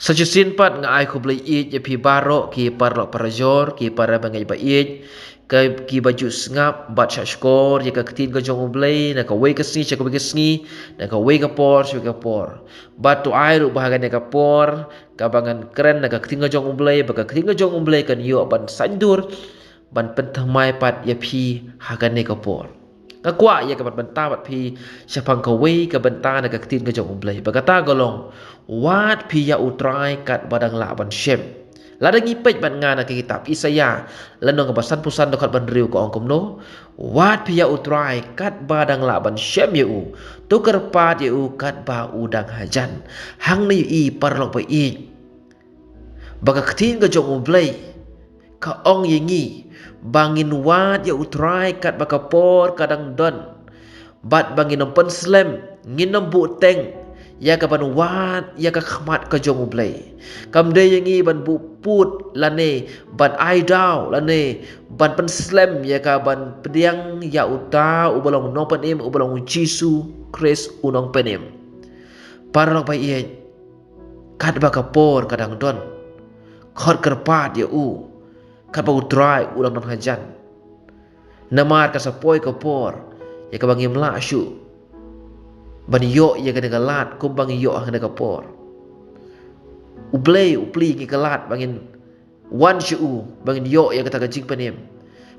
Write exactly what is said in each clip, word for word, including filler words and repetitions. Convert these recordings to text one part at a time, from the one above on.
Sa shisien pat nga ai khublei ïeit ïa phi baroh ki paralok parajor, ki para bangeit ba ïeit, ka, ki ba ju sngap bad shahshkor ïa ka ktien ka jong U Blei na kawei ka sngi sha kawei ka sngi, na kawei ka por sha kawei ka por. Bad to ai ruh ba ha kane ka por kaba ngan kren na ka ktien ka jong U Blei, ba ka ktien ka jong U Blei kan ïoh ban saiñdur, ban pynthymmai pat ïa phi ha kane ka por. Nga kwah ïa ka ban bynta bad phi shaphang kawei ka bynta na ka ktien ka jong U Blei. Ba kata ka long, wad phi ïa U Trai katba dang lah ban shem. Lada ngi peit bad nga na ka kitab Isaïah, lynnong kaba sanphew san dkhot ba hynriew ka ong kumno: Wad phi ïa U Trai katba dang lah ban shem ïa u, to kyrpad ïa u katba u dang hajan. Hangne ïa i paralok ba ïeit, ba ka ktien ka jong U Blei ka ong ïa ngi ba ngin wad ïa U Trai katba ka por ka dang don, bad ba ngin ym pynslem, ngin ym buh teng ïa ka ban wad ïa ka khmat ka jong U Blei. Kam dei ïa ngi ban buh pud lane ban ai daw lane ban pynslem ïa ka ban pdiang ïa uta uba long Nongpynim, uba long U Jisu Khrist U Nongpynim. Paralok ba ïeit, katba ka por ka dang don, khot kyrpad ïa u katba U Trai u dang don hajan. Namar ka sa poi ka por ïa kaba ngim lah shuh ban ïoh ïa kane ka lad kumba ngi ïoh ha kane ka por. U Blei u plie ïa ngi ka lad ba ngin wan sha u, ba ngin ïoh ïa kata ka jingpynim.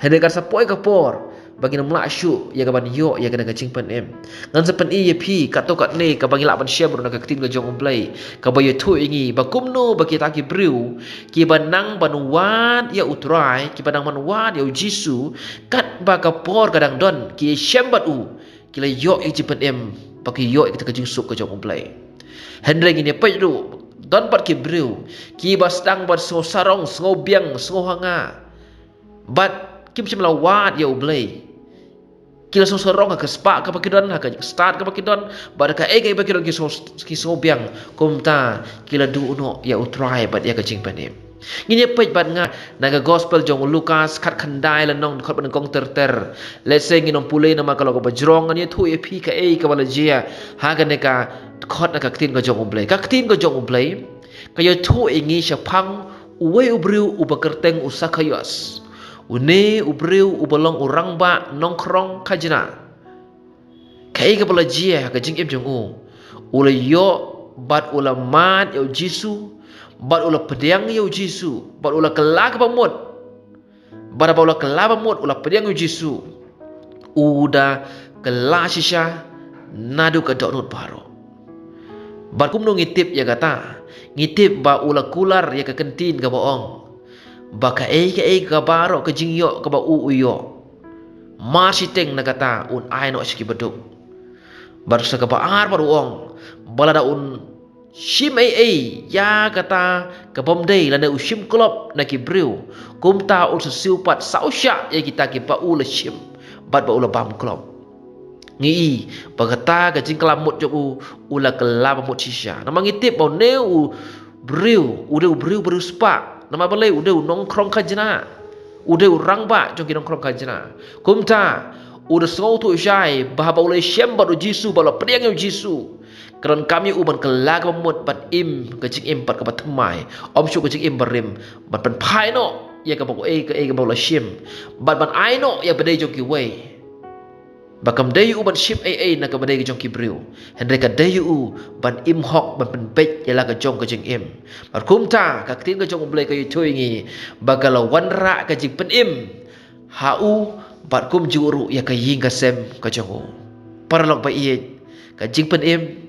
Hynrei kan sa poi ka por ba ngin ym lah shuh ïa ka ban ïoh ïa kata ka jingpynim. Ngan sa pyni ïa phi katto katne kaba ngi lah ban shem ruh na ka ktien ka jong U Blei, kaba ïathuh ïa ngi ba kumno ba kita ki briew kiba nang ban wad ïa U Trai, kiba nang ban wad ïa U Jisu katba ka por ka dang don, ki shem bad u, ki la ïoh ïa ka jingpynim, ba ki ïoh ïa kata ka jingsuk ka jong U Blei. Hynrei ngin ïa peit ruh, don pat ki briew kiba sdang ban sngewsarong, sngewbiang, sngewhanga, bad kim shym la wad ïa U Blei. Ki la sngewsarong ha ka spah kaba ki don, ha ka stad kaba ki don, bad ha kaei kaei ba ki don ki sngew, ki sngewbiang. Kumta ki la duh noh ïa U Trai bad ïa ka jingpynim. Ngin ïa peit bad nga na ka gospel jong u Lukas khatkhyndai lynnong dkhot ba nyngkong ter ter. Lehse ngin ym pule namar ka long kaba jrong, ngan ïathuh ïa phi kaei kaba la jia ha kane ka dkhot na ka ktien ka jong U Blei. Ka ktien ka jong U Blei ka ïathuh ïa ngi shaphang uwei u briew uba kyrteng u Sakhaios. Une u briew uba long u rangbah nongkhrong khajna. Kaei kaba la jia ha ka jingim jong u? U la ïoh bad u la mad ïa U Jisu, bad u la pdiang ïa U Jisu, bad u la kylla kaba mut. Bad haba u la kylla ba mut, u la pdiang ïa U Jisu, u da kylla shisha naduh ka dohnud baroh. Bad kumno ngi tip ïa kata? Ngi tip ba u la kular ïa ka kyntien kaba ong ba kaei kaei ka baroh ka jingïoh kaba u u ïoh, mar shiteng na kata un ai noh sha ki baduk. Bad sa kaba ar bad u ong ba lada un shim ei ei ïa kata ka bym dei lane u shim klop na ki briew, kumta un sa siew pat saw shah ïa kita kiba u la shim bad ba u la bam klop. Ngi i ba kata ka jingkylla mut jong u, u la kylla ba mut shisha. Namar ngi tip ba une u briew u dei u briew ba riewspah. Namar balei? U dei u nongkhrong khajna, u dei u rangbah jong ki nongkhrong khajna. Kumta u da sngewthuh shai ba haba u la shem bad U Jisu, ba u la pdiang ïa U Jisu, ka donkam ïa u ban kylla kaba mut, ban im ka jingim pat kaba thymmai, ym shuh ka jingim barim, ban pynphai noh ïa kaba, kaei kaei kaba u la shim, bad ban ai noh ïa ba dei jong kiwei. Ba kam dei ïa u ban shim ei ei na kaba dei ka jong ki briew, hynrei ka dei ïa u ban im hok, ban pynbeit ïa la ka jong ka jingim. Bad kumta ka ktien ka jong U Blei ka ïathuh ïa ngi ba ka la wanrah ka jingpynim ha u, bad kumjuh ruh ïa ka ïing ka sem ka jong u. Paralok ba ïeit, ka jingpynim,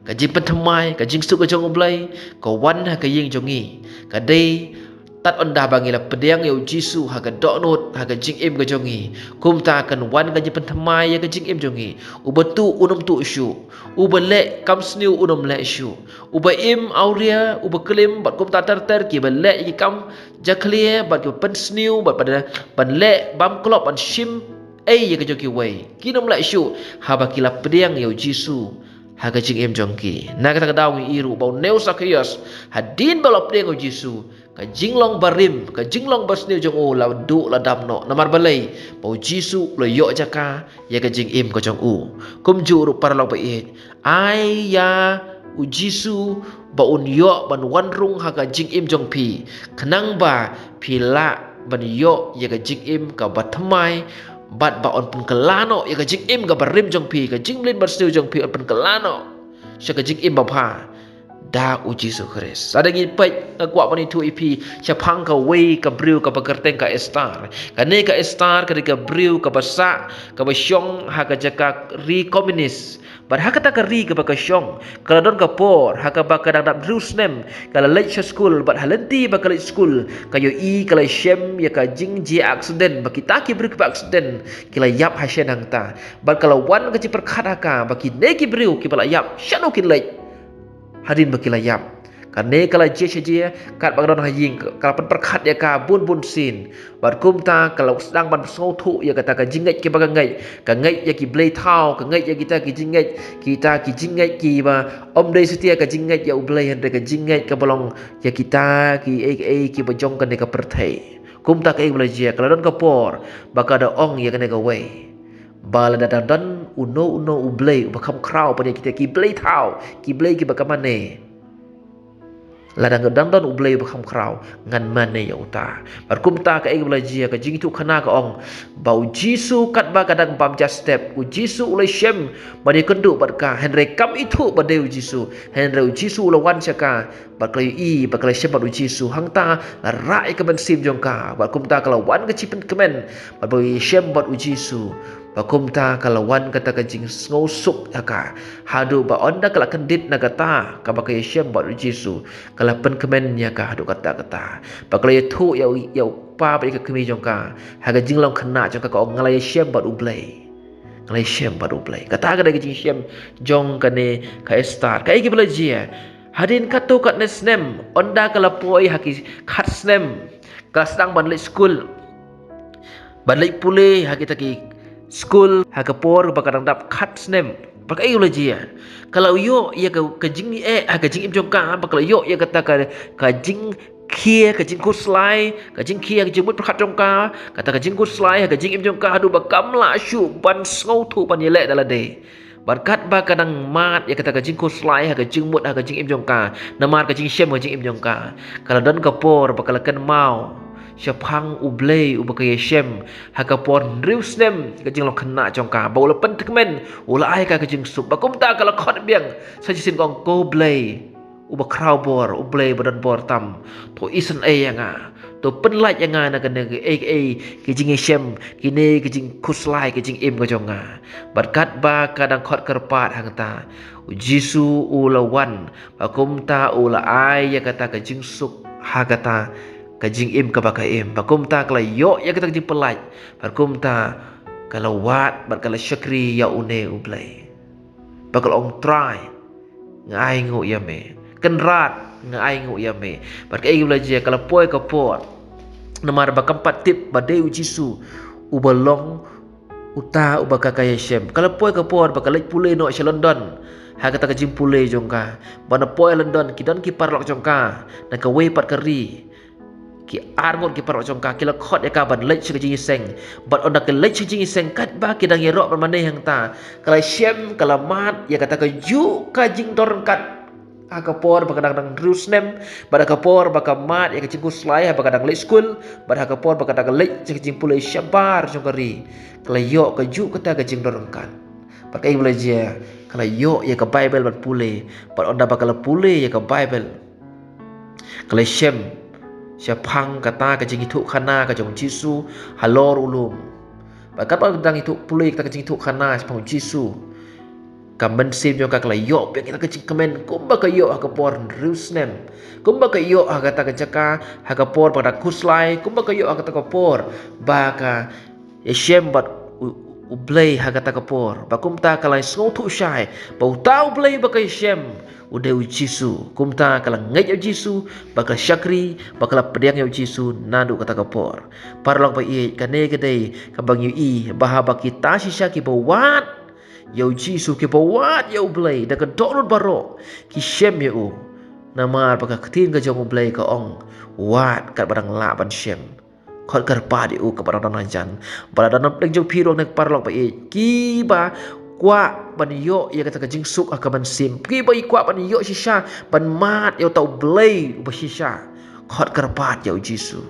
ka jingpynthymmai, ka jingsuk ka jong U Blei ka wan ha ka ïing jong ngi. Ka dei tad ynda ba ngi la pdiang ïa U Jisu ha ka dohnud, ha ka jingim ka jong ngi, kumta kan wan ka jingpynthymmai ïa ka jingim jong ngi. Uba tuh un ym tuh shuh, uba leh kam sniew un ym leh shuh, uba im awria, uba klim, bad kumta ter ter, kiba leh ïa ki kam jakhlia bad kiba pynsniew bad ban, ban leh bam klop, ban shim ei ïa ka jong kiwei, kin ym leh shuh haba ki la pdiang ïa U Jisu ha ka jingim jong ki. Na kata ka daw ngi i ruh ba une u Sakhaios, hadien ba u la pdiang ïa U Jisu, ka jinglong barim, ka jinglong basniew jong u la duh la dam noh. Namar balei? Ba U Jisu u la ïoh jaka ïa ka jingim ka jong u. Kumjuh ruh paralok ba ïeit, ai ïa U Jisu ba un ïoh ban wan rung ha ka jingim jong phi, khnang ba phi lah ban ïoh ïa ka jingim kaba thymmai, bad ba un pynkylla noh ïa ka jingim kaba rim jong phi, ka jingmlien bad sniew jong phi un pynkylla noh sha ka jingim babha da U Jisu Khrist. Lada ngi peit, nga kwah ban ïathuh ïa phi shaphang kawei ka briew kaba kyrteng ka Esther. Kane ka Esther ka dei ka briew kaba sah, kaba shong ha ka jaka ri komunis. Bad ha kata ka ri kaba ka shong, ka la don ka por ha kaba ka dang dap hynriew snem, ka la leit sha skul, bad ha lynti ba ka leit skul, ka ïohi, ka la shem ïa ka jingjia aksiden, ba kita ki briew kiba aksiden ki la ïap ha shen hangta. Bad ka la wan ka jingpyrkhat ha ka ba kine ki briew kiba la ïap, shano kin leit hadien ba ki la ïap. Kane ka la jia sha jia, katba ka don ha ïing, ka la pynpyrkhat ïa ka bun bun sien. Bad kumta ka la sdang ban sngewthuh ïa kata ka jingngeit kiba ka ngeit, ka ngeit ïa ki blei thaw, ka ngeit ïa kita ki jingngeit, kita ki jingngeit kiba ym dei satia ka jingngeit ïa U Blei, hynrei ka jingngeit kaba long ïa kita kiei kiei kiba jong kane ka pyrthei. Kumta kaei kaba la jia, ka la don ka por ba ka da ong ïa kane kawei, ba lada dang don uno uno u blei uba kham khraw pat ïa kita ki blei thaw, ki blei kiba ka mane, lada dang don u Blei uba kham khraw, ngan mane ïa uta. Bad kumta kaei kaba la jia, ka jingïathuhkhana ka ong ba U Jisu katba ka dang bam ja step, U Jisu u la shem ban ïakynduh bad ka, hynrei kam ithuh ba dei U Jisu, hynrei U Jisu u la wan sha ka. Bad ka la ïohi ba ka la shem bad U Jisu, hangta la rah ïa ka mynsiem jong ka. Bad kumta ka la wan ka jingpynkmen bad ba ka ïashem bad U Jisu. Bad kumta ka la wan kata ka jingsngewsuk ïa ka, haduh ba ynda ka la kyndit na kata kaba ka ïashem bad U Jisu, ka la pynkmen ïa ka haduh katta katta. Bad ka la ïathuh ïa u, ïa u kpa bad ïa ka kmie jong ka ha ka jinglong khynnah jong ka, ka ong, nga la ïashem bad U Blei. Nga la ïashem bad U Blei. Kata ka dei ka jingshem jong kane ka Esther. Kaei kaba la jia? Hadien katto katne snem, ynda ka la poi ha ki khat snem, ka la sdang ban leit skul, ban leit pule ha kita ki skul ha ka por ba ka dang dap khat snem. Bad kaei kaba la jia? Ka la ïoh ïa ka, ka jingeh ha ka jingim jong ka, bad ka la ïoh ïa kata ka, ka jingkhia, ka jingkhuslai, ka jingkhia, ka jingmut pyrkhat jong ka, kata ka jingkhuslai ha ka jingim jong ka, haduh ba kam lah shuh ban sngewthuh ban ïaleh da lade. Bad katba ka dang mad ïa kata ka jingkhuslai ha ka jingmut ha ka jingim jong ka, namar ka jingshem ha ka jingim jong ka, ka la don ka por ba ka la kynmaw shaphang U Blei uba ka ïashem ha ka por hynriew snem ka jinglong khynnah jong ka, ba u la pynkmen, u la ai ka ka jingsuk. Bad kumta ka la khot biang sa shisien, ka ong, ko Blei uba khraw bor, U Blei ba don bor tam, to isynei ïa nga, to pynlait ïa nga na kane kaei kaei ka jingïashem, kine ka jingkhuslai ka jingim ka jong nga. Bad katba ka dang khot kyrpad hangta, U Jisu u la wan, bad kumta u la ai ïa kata ka jingsuk ha kata ka jingim kaba ka im. Bad kumta ka la ïoh ïa kata ka jingpynlait. Bad kumta ka la wad bad ka la shakri ïa une U Blei. Bad ka la ong, Trai, nga ainguh ïa me. Kynrad, nga ainguh ïa me. Bad kaei kaba la jia? Ka la poi ka por, namar ba kam pat tip ba dei U Jisu uba long uta uba ka ka ïashem. Ka la poi ka por ba ka leit pule noh sha London ha kata ka jingpule jong ka. Bad na poi London ki don ki paralok jong ka na kawei pat ka ri. Ki arngut ki paralok jong ka, ki la khot ïa ka ban leit sha ka jingïaseng. Bad ynda ka leit sha ka jingïaseng, katba ki dang ïaroh ban mane hangta, ka la shem, ka la mad ïa kata kajuh ka jingdon ryngkat ha ka por ba ka dang dang hynriew snem, bad ha ka por ba ka mad ïa ka jingkhuslai ha ba ka dang leit skul, bad ha ka por ba ka dang leit sha ka jingpule shabar jong ka ri, ka la ïoh kajuh kata ka jingdon ryngkat. Bad kaei kaba la jia? Ka la ïoh ïa ka Baibl ban pule. Bad ynda ba ka la pule ïa ka Baibl, ka la shem shaphang kata ka jingïathuhkhana ka jong U Jisu halor u lum. Bad katba ka dang ïathuh pule kata ka jingïathuhkhana shaphang U Jisu, ka mynsiem jong ka ka la ïoh biang kata ka jingkmen kumba ka ïoh ha ka por hynriew snem, kumba ka ïoh ha kata ka jaka ha ka por ba ka dang khuslai, kumba ka ïoh ha kata ka por ba ka ïashem bad U, U Blei ha kata ka por. Bad kumta ka la sngewthuh shai ba uta U Blei ba ka ïashem u dei U Jisu. Kumta ka la ngeit ïa U Jisu, bad ka la shakri, bad ka la pdiang ïa U Jisu naduh kata ka por. Paralok ba ïeit, kane ka dei kaba ngi ïohi ba haba kita shisha kiba wad ïa U Jisu, kiba wad ïa U Blei da ka dohnud baroh, ki shem ïa u. Namar ba ka ktien ka jong U Blei ka ong, wad katba dang lah ban shem. Khot kyrpad ïa u katba dang don hajan. Bad lada don hapdeng jong phi ruh ne paralok ba ïeit kiba kwah ban ïoh ïa kata ka jingsuk ha ka mynsiem, kiba kwah ban ïoh shisha ban mad ïa uta U Blei uba shisha, khot kyrpad ïa U Jisu.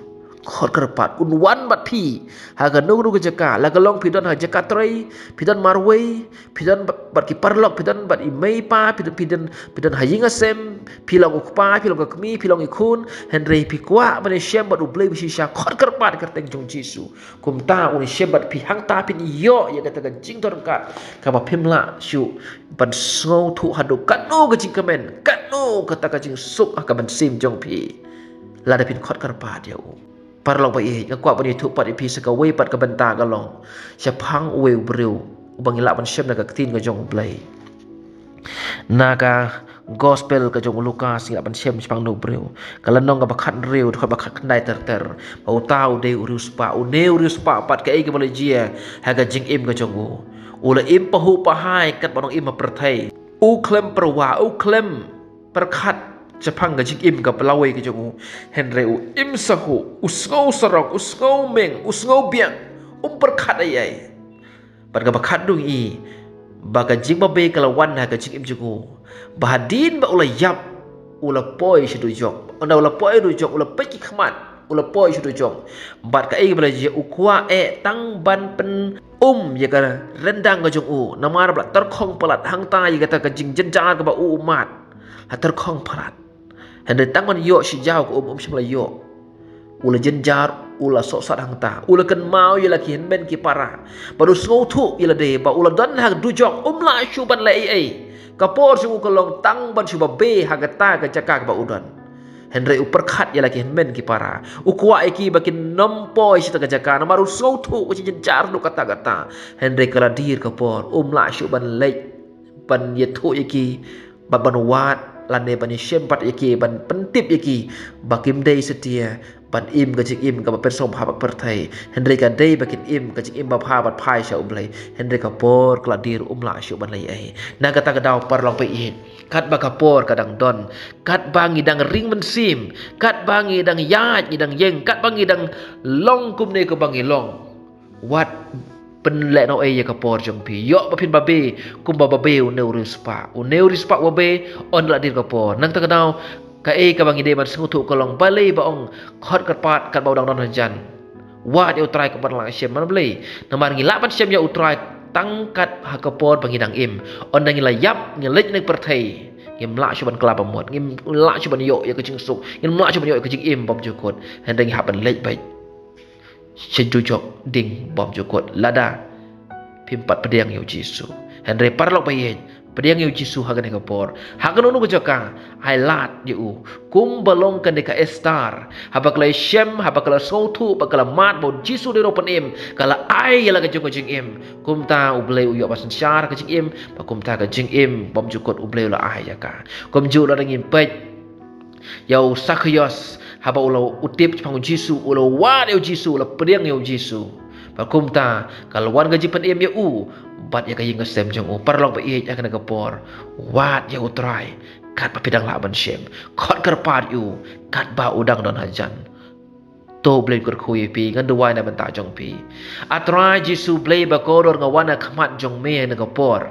Khot kyrpad un wan bad phi ha kano kano ka jaka, la ka long phi don ha jaka trei, phi don marwei, phi don bad, bad ki paralok, phi don bad i mei i pa, phi don, phi don, phi don ha ïing ha sem, phi long u kpa, phi long ka kmie, phi long i khun, hynrei phi kwah ban ïashem bad U Blei uba shisha, khot kyrpad ha ka kyrteng jong U Jisu. Kumta un ïashem bad phi, hangta phin ïoh ïa kata ka jingdonkam kaba phim lah shuh ban sngewthuh haduh katno ka jingkmen, katno kata ka jingsuk ha ka mynsiem jong phi, lada phin khot kyrpad ïa U. Paralok ba ïeit, nga kwah ban ïathuh pat ïa phi sa kawei pat ka bynta, ka long shaphang uwei u briew uba ngi lah ban shem na ka ktien ka jong U Blei. Na ka Gospel ka jong u Lukas ngi lah ban shem shaphang uno u briew, ka lynnong kaba khathynriew, dkhot ba khatkhyndai ter ter, ba uta u dei u riewspah. Une u riewspah pat, kaei kaba la jia ha ka jingim ka jong u? U la im pahuh pahai katba u nongim ha pyrthei. U khlem pyrwa, u khlem pyrkhat shaphang ka jingim kaba lawei ka jong u, hynrei u im sahuh, u sngew sarong, u sngew meng, u sngew biang, um pyrkhat ei ei. Bad kaba khatduh ngi i ba ka jingbabe ka la wan ha ka jingim jong u, ba hadien ba u la ïap, u la poi sha dujok. Ynda u la poi dujok, u la peit ki khmat, u la poi sha dujok. Bad kaei ba la jia? U kwah eh tang ban pyn-um ïa ka ryndang ka jong u, namar ba la tyrkhong palat hangta ïa kata ka jingjynjar kaba u u mad. La tyrkhong palat. Hynrei tang ban ïoh shi jaw ka um, um shym la ïoh. U la jynjar, u la sohsat hangta, u la kynmaw ïa la ki hynmen ki para, bad u sngewthuh ïa lade ba u la don ha dujok, um lah shuh ban leh ei ei. Ka por jong u ka long tang ban shu babe ha kata ka jaka kaba u don. Hynrei u pyrkhat ïa la ki hynmen ki para, u kwah ïa ki ba kin nym poi sha kata ka jaka, namar u sngewthuh ka jingjynjar haduh katta katta. Hynrei ka la dier ka por, um lah shuh ban leit ban ïathuh ïa ki, bad ban wad lane ban ïashem pat ïa ki, ban pyntip ïa ki ba kim dei satia ban im ka jingim kaba pynsngewbha bad pyrthei, hynrei ka dei ba kin im ka jingim babha bad phai sha U Blei. Hynrei ka por ka la dier, um lah shuh ban leh ei ei. Na kata ka daw, paralok ba ïeit, katba ka por ka dang don, katba ngi dang ring mynsiem, katba ngi dang ïaid, ngi dang ïeng, katba ngi dang long kumne kaba ngi long, wat pynlehnohei ïa ka por jong phi. Ïoh ba phin babe kumba babe une u riewspah. Une u riewspah u babe ynda la dier ka por. Na kata ka daw, kaei kaba ngi dei ban sngewthuh ka long, balei ba ong khot kyrpad katba u dang don hajan? Wad ïa U Trai katba dang lah shem. Namar balei? Namar ngi lah ban shem ïa U Trai tang kat ha ka por ba ngi dang im. Ynda ngi la ïap, ngi leit na ka pyrthei, ngim lah shuh ban kylla bamut, ngim lah shuh ban ïoh ïa ka jingsuk, ngim lah shuh ban ïoh ïa ka jingim bymjukut. Hynrei ngi hap ban leit beit sha dujok ding bymjukut lada phim pat pdiang ïa U Jisu. Hynrei paralok ba ïeit, pdiang ïa U Jisu ha kane ka por. Ha kano kano ka jaka, ai lad ïa U. Kumba long kane ka Esther, haba ka la shem, haba ka la sngewthuh, ba ka la mad ba U Jisu u dei U Nongpynim, ka la ai ïa la ka jong ka jingim. Kumta U Blei u ïoh ba synshar ka jingim, ba kumta ka jingim bymjukut U Blei u la ai ïa ka. Kumjuh lada ngim peit ïa u Sakhaios, haba u la, u tip shaphang U Jisu, u la wad ïa U Jisu, u la pdiang ïa U Jisu, ba kumta ka la wan ka jingpynim ïa u bad ïa ka ïing ka sem jong u. Paralok ba ïeit, ha kane ka por, wad ïa U Trai katba phi dang lah ban shem. Khot kyrpad ïa U katba u dang don hajan. To U Blei un kyrkhu ïa phi. Ngan duwai na bynta jong phi. A Trai Jisu Blei ba kordor, nga wan ha khmat jong Me ha kane ka por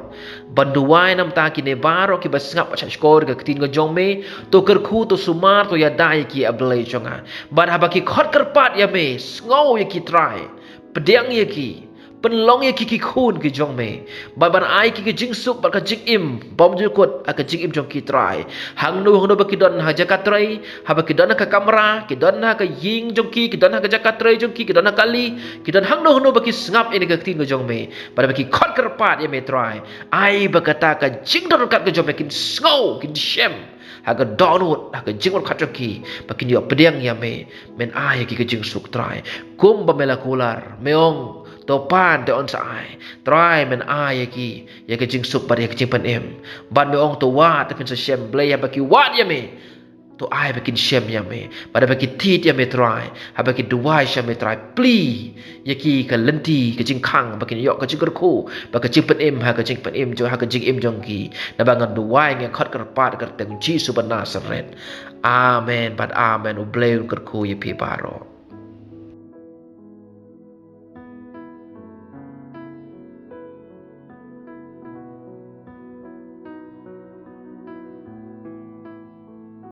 ban duwai na bynta kine baroh kiba sngap bad shahshkor ïa ka ktien ka jong Me. To kyrkhu, to sumar, to ïada ïa ki, A Blei jong nga. Bad haba ki khot kyrpad ïa Me, sngew ïa ki Trai. Pdiang ïa ki. Pynlong ïa ki ki khun ki jong Me. Bad ban ai ki ka jingsuk bad ka jingim bymjukut ha ka jingim jong ki Trai. Hangno hangno ba ki don, ha jaka trei, haba ki don ha ka kamra, ki don ha ka ïing jong ki, ki don ha ka jaka trei jong ki, ki don ha kali, ki don hangno hangno ba ki sngap ïa kane ka ktien ka jong Me, bad ba ki khot kyrpad ïa Me Trai, ai ba kata ka jingdonkam ka jong Me kin sngew, kin shem ha ka dohnud, ha ka jingmut jong ki, ba kin ïoh pdiang ïa Me. Men ai ïa ki ka jingsuk Trai. Kumba Me la kular, Me ong, to pan te yn sa ai. Trai, Men ai ïa ki ïa ka jingsuk bad ïa ka jingpynim. Bad Me ong, to wad te phin sa shem. Blei, haba ki wad ïa Me, to ai ba kin shem ïa Me. Bad haba ki thied ïa Me Trai, haba ki duwai sha Me Trai, plie ïa ki ka lynti ka jingkhang, ba kin ïoh ka jingkyrkhu bad ka jingpynim ha ka jingpynim jong, ha ka jingim jong ki. Naba ngan duwai, ngan khot kyrpad ha ka kyrteng Jisu ba Nasaret. Amen bad amen. U Blei un kyrkhu ïa phi baroh.